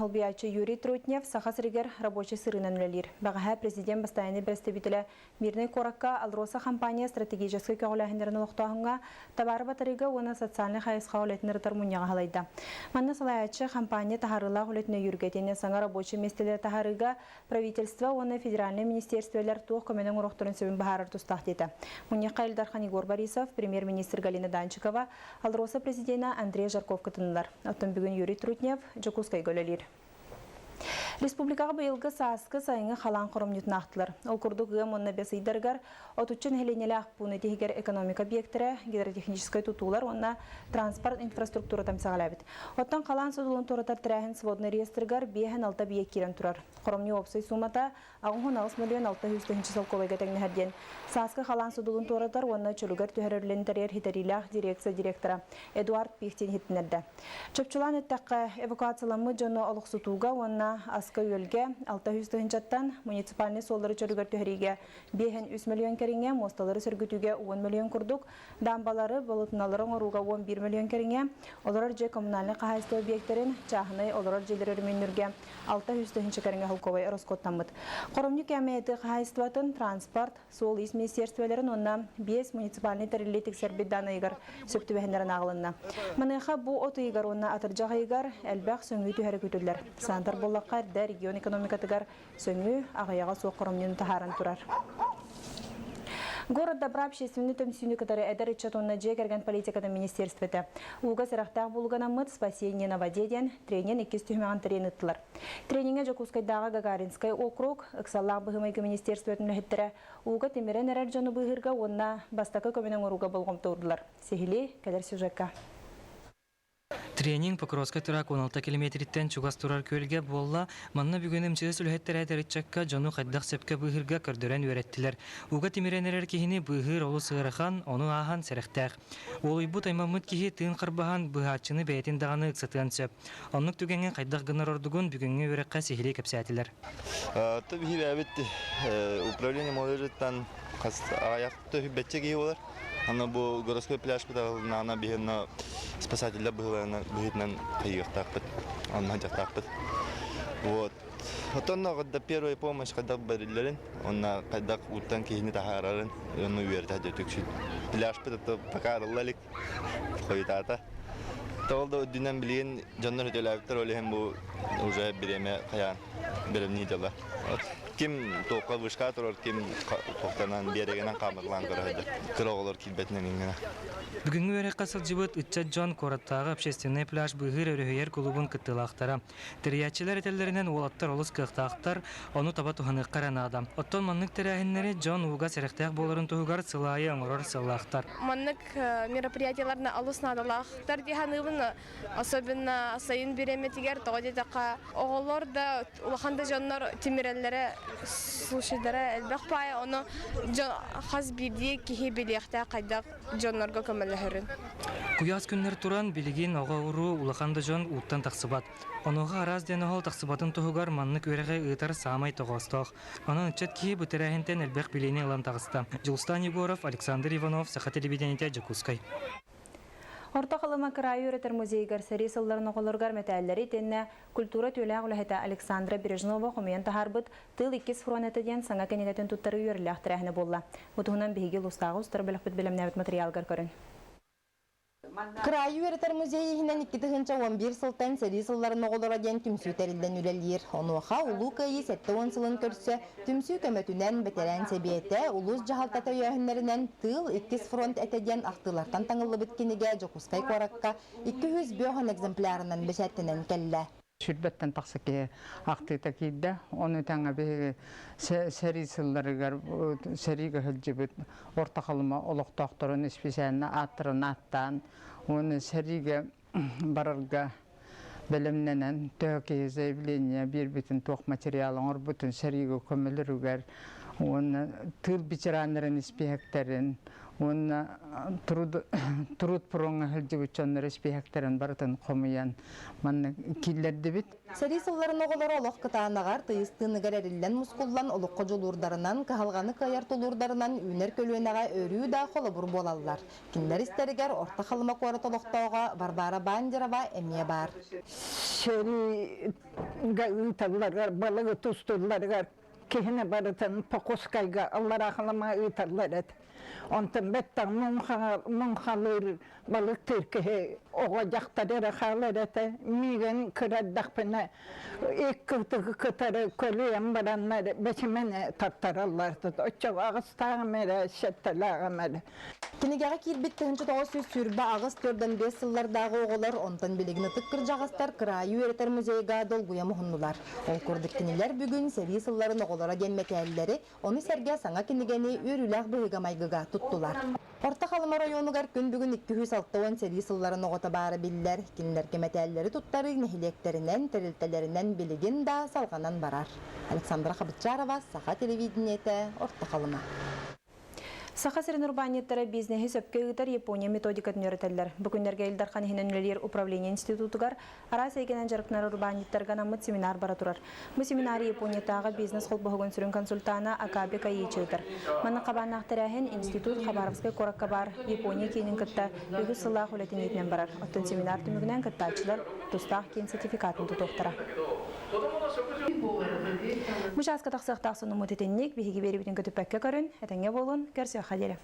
холбуйааччы Юрий Трутнев Саха сиригэр рабочай сырыынан үлэлиир. Бэҕэһээ президент бастайааннай бэрэстэбиитэлэ Мирнэй куоракка АЛРОСА компания стратегическай көҕүлээһиннэрин олохтооһуҥҥа, табаары батарыыга уонна социальнай хайысхаҕа үлэтин ырытар мунньаҕы салайда. Манна салайааччы компания таһаарыылаах үлэтин өйүүргэ итиэннэ саҥа рабочай миэстэлэри таһаарыыга правительство уонна федеральнай министиэристибэлэр туох көмөнү оҥоруохтарын сөбүн быһаарар тустаах диэтэ. Мунньахха Ил Дархан Егор Борисов, премьер-министр Галина Данчикова, АЛРОСА президенэ Андрей Жарков кытыннылар. Оттон бүгүн Юрий Трутнев Дьокуускайга үлэлиир. Республикаҕа быйылгы сааскы сайыҥҥы халаан хоромньутун аахтылар. Ол курдук ыам уонна бэс ыйдарыгар отучча нэһилиэнньэлээх пууну тиһигэр экономика объектара, гидротехническай тутуулар уонна транспорт инфраструктурата эмсэҕэлээбит. Оттон халаан содулун туоратар тэрээһин своднай реестрыгар 5-6 объект киирэн турар. Хоромньу уопсай суумата 88 миллион 600 тыһыынча солкуобайга тэҥнэһэр диэн сааскы халаан содулун туоратар уонна чөлүгэр түһэрэр үлэни тэрийэр ситэриилээх дирекция директора Эдуард Пихтин иһитиннэрдэ. Чопчулаан эттэххэ, эвакуацияламмыт дьону олохсутууга уонна аска-үөлгэ 600 тыһыынчаттан муниципальнай суоллары чөлүгэр түһэриигэ 5,3 миллион кэриҥэ, муосталары сөргүтүүгэ 10 миллион курдук, Даамбалары, болотуналары оҥорууга 11 миллион кэриҥэ, олорор дьиэ коммунальнай хаһаайыстыба объектарын, чааһынай олорор дьиэлэри өрөмүөннүүргэ 600 тыһыынча кэриҥэ солкуобай ороскуоттаммыт. Хоромньу кээмэйэ тыа хаһаайыстыбатын, транспорт, суол-иис министиэристибэлэрин уонна биэс муниципальнай тэриллии тиксэрбит даанайыгар сөп түбэһиннэрэн ааҕылынна. Маныаха бу от ыйыгар уонна атырдьах ыйыгар элбэх сөҥүү түһэрэ күүтүллэр. Саантар буоллахха эрдэ регион экономикатыгар сөҥүү аҕыйаҕа суох хоромньуну таһааран турар. Город добра общественный түмсүүнү кытары эдэр ыччат уонна дьиэ кэргэн политикатын министерствота ууга сэрэхтээх булганаммыт «Спасение на воде» диэн тренинг иккис түһүмэҕин тэрийэн ыыттылар. Тренингэ Дьокуускайдааҕы Гагаринскай округ, ыксаллаах быһыы-майгы министерствотын үлэһиттэрэ ууга тимирэн эрэр дьону быыһыырга уонна бастакы көмөнү оҥорууга болҕомто уурдулар. Сиһилии кэлэр сюжекка. Тренинг Покровскай трак 16 километриттэн чугас турар күөлгэ буолла. Манна бүгүн МЧС үлэһиттэрэ эдэр дьону хайдах сөпкө быыһыырга көрдөрөн үөрэттилэр. Ууга тимирэн эрэр киһини быыһыыр олус ыарахан, ону ааһан сэрэхтээх. Уолуйбут аймаммыт киһи тыын харбаһан быыһааччыны бэйэтин даҕаны ыксатыан сөп. Оннук түгэҥҥэ хайдах гынар ордугун бүгүҥҥү үөрэххэ сиһилии кэпсээтилэр. Биһиэбит управление молодежиттан хас аҕыйах бэччэ киһи буолар. Аны бу городской пляж бытаҕылнаана биһиэнэ спасателлэр быһыыларынан быһыытынан хайыахтаахпыт, онно сылдьахтаахпыт. Вот. Оттон да первая помощь хайдах бэриллэрин, онно хайдах ууттан киһини таһаарарын, ону үөрэтэ түксүт. Пляжпыт это пока арылла илик, хойутаата. Тоҕол да үрдүнэн билигин дьоннор өтөлөөбүттэр, ол иһин бу уже бириэмэ хайаан бэлэмнии дьала. Ким туохха вышка турар, ким туохтанан биэрэгинэн хаамырлаан көрө сылдьар. Кыра оҕолор киирбэтинэн иҥнэнэ. Бүгүҥҥү үөрэххэ сылдьыбыт ыччат дьон куораттааҕы общественнай пляж быыһыыр өрүһүйэр кулуубун кыттыылаахтара. Тэрийээччилэр этэллэринэн уолаттар олус кыахтаахтар, ону таба туһаныахха эрэ наада. Оттон маннык тэрээһиннэри дьон ууга сэрэхтээх буоларын туһугар сыл аайы оҥорор сыаллаахтар. Маннык мероприятиеларына олус наадалаахтар дии саныыбын. Особенно сайын бириэмэтигэр тоҕо диэтэххэ оҕолор да улахан да дьоннор тимирэллэрэ слушайдара элбэх баайа ону хас биирдии киһи билиэхтээх хайдах дьоннорго көмөлөһөрүн. Куйаас күннэр туран билигин оҕо-уруу улахан да дьон ууттан тахсыбат. Онуоха араас диэн оһол тахсыбатын туһугар маннык үөрэҕи ыытар саамай тоҕоостоох. Онон ыччат киһи бу тэрээһинтэн элбэх билиини ылан таҕыста. Дьулустаан Егоров, Александр Иванов, Саха телевидениетэ, Дьокуускай. Орто Халыма кыраайы үөрэтэр музейыгар сэрии сылларын оҕолоругар мэтээллэри итиэннэ культура түүлээх үлэһитэ Александра Бережнова хомуйан таһаарбыт Тыыл иккис фронт этэ диэн саҥа кинигэтин туттарыы үөрүүлээх тэрээһинэ буолла. Бу туһунан биһиги улуустааҕы устар бөлөхпүт бэлэмнээбит матырыйаалыгар көрүҥ. Кыраайы үөрэтэр музей иһинэн 2011 сылтан сэрии сылларын оҕолоро диэн түмсүү тэриллэн үлэлиир. Онуоха Улуу Кыайыы 70 сылын көрсө Түмсүү көмөтүнэн бэтэрээн сэбиэтэ, улуус дьаһалтата өйөөһүннэринэн Тыыл иккис фронт этэ диэн ахтыылартан таҥыллыбыт кинигэ Дьокуускай куоракка 205 экземплярынан бэчээттэнэн кэллэ. Сүүрбэттэн тахса киһи ахтыыта киирдэ. Ону тэҥэ биһиги сэрии сылларыгар сэриигэ сылдьыбыт Орто Халыма олохтоохторун исписээннэ ааттарын ааттаан уонна сэриигэ барарга бэлэмнэнэн төһө киһи заявление биэрбитин туох материал оҥорбутун сэриигэ көмөлөрүгэр уонна тыыл ветераннарын испииһэктэрин уонна труд труд фроҥҥа сылдьыбыт дьоннор испииһэктэрин барытын хомуйан манна киллэрдибит. Сэрии сылларын оҕолоро олох кытаанаҕар, тыйыс тыыныгар эриллэн-мускуллан, олоххо дьулуурдарынан, кыһалҕаны кыайар тулуурдарынан үүнэр көлүөнэҕэ өрүү да холобур буолаллар. Кинилэр истэригэр Орто Халыма куорат олохтооҕо Варвара Бандерова эмиэ баар. Сэрии Күөлгэ ыыталларыгар, балыгы тустулларыгар киһини барытын Покускайга аллараа Халыма ыыталлар этэ. Онтон бэттэх муҥхалыыр балыктыыр киһи оҕо дьахтар эрэ хаалар этэ. Миигин кыра эрдэхпинэ икки ытыгы кытары көлүйэн бараннар бэчимэни тартараллар. Оччоҕо аҕыстааҕым эрэ, сэттэлээҕим эрэ. Кинигэҕэ киирбит 1928-45 сыллардааҕы оҕолор, онтон билигин ытык кырдьаҕастар кыраайы үөрэтэр музейга долгуйа муһуннулар. Ол курдук кинилэр бүгүн сэрии сылларын оҕолоро диэн мэтээллэри, ону сэргэ саҥа кинигэни үөрүүлээх быһыыга-майгыга туттулар. Орто Халыма оройуонугар күн бүгүн 260 сэрии сылларын оҕото баара биллэр. Кинилэргэ мэтээллэри туттарыы нэһилиэктэринэн, тэрилтэлэринэн билигин да салҕанан барар. Александра Хабытчарова, Саха телевидениетэ, Орто Халыма. Саха сирин урбаанньыттара бизнеһи сөпкө ыытар Япония методикатын үөрэтэллэр. Бу күннэргэ Ил Дархан иһинэн үлэлиир управление институтугар араас эйгэнэн дьарыктанар урбаанньыттарга анаммыт семинар бара турар. Бу семинары Япониятааҕы бизнес холбоһугун сүрүн консультана Акаби Каичи ыытар. Манна хабааннаах тэрээһин институт Хабаровскай куоракка баар Япония киинин кытта үгүс сыллаах үлэтин иитинэн барар. Оттон семинар түмүгүнэн кыттааччылар тустаах киин сертификатын тутуохтара. Бу чааска тахсыахтаах сонуммут итинник, биһиги биэрибитин көтүппэккэ көрүн, этэҥҥэ буолун, көрсүөххэ диэри.